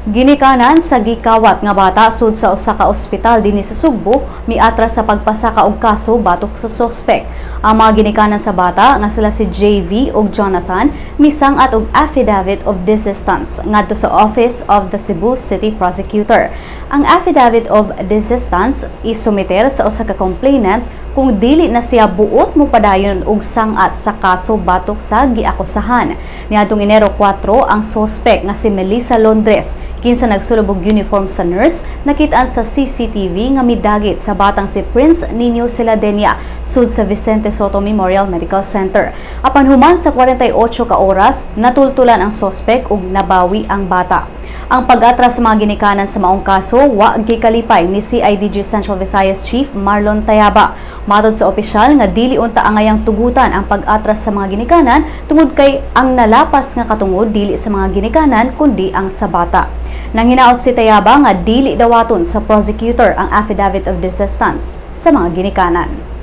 Ginikanan sa gikawat nga bata sud sa usa ka ospital dinhi sa Sugbo miatras sa pagpasaka og kaso batok sa sospek. Ang mga ginikanan sa bata nga sila si JV ug Jonathan misang-at og affidavit of desistance ngadto sa Office of the Cebu City Prosecutor. Ang affidavit of desistance isumiter sa usa ka complainant kung dili na siya buot mo padayon og sangat sa kaso batok sa giakusahan. Niadtong Enero 4, ang sospek nga si Melissa Londres, kinsa nagsulob og uniform sa nurse, nakitaan sa CCTV nga midagit sa batang si Prince Nino Celadenia sud sa Vicente Soto Memorial Medical Center. Apan human sa 48 ka oras, natultulan ang sospek ug nabawi ang bata. Ang pag-atras sa mga ginikanan sa maong kaso wa gikalipay ni CIDG Central Visayas Chief Marlon Tayaba. Matod sa opisyal nga dili unta angayang tugutan ang pag-atras sa mga ginikanan tungod kay ang nalapas nga katungod dili sa mga ginikanan kundi ang sa bata. Nanginaot si Tayaba nga dili dawaton sa prosecutor ang affidavit of desistance sa mga ginikanan.